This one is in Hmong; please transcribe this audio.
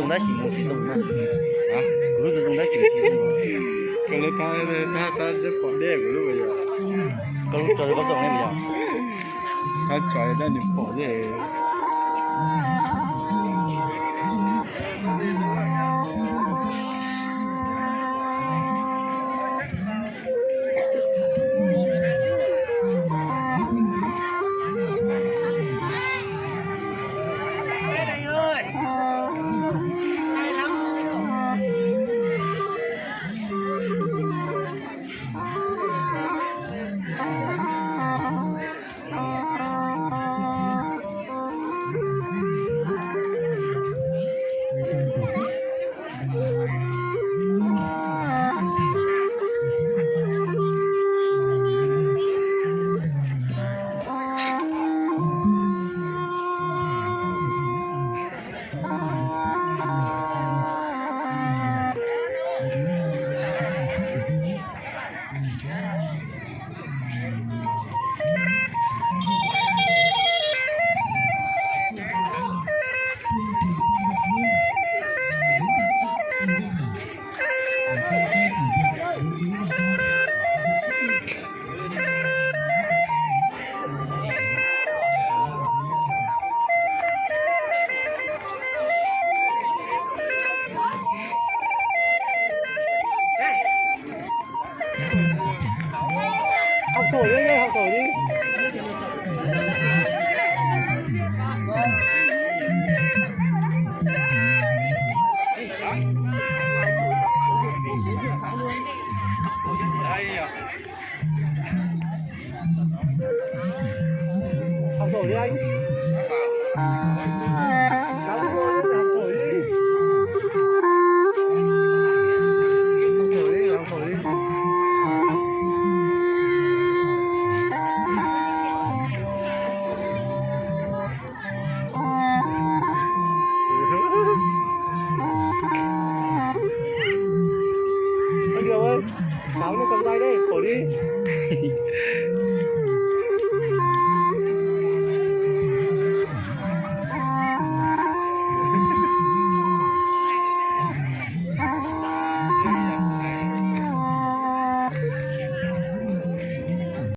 Tab sis mus tsis zoo na. Kuv lub zoo zoo tab sis mus tsis zoo. Koj lub tab tab tab pom deb kuv lub yog. Koj lub tso koj txoom ne yog. Tab tso tab nws pom deb.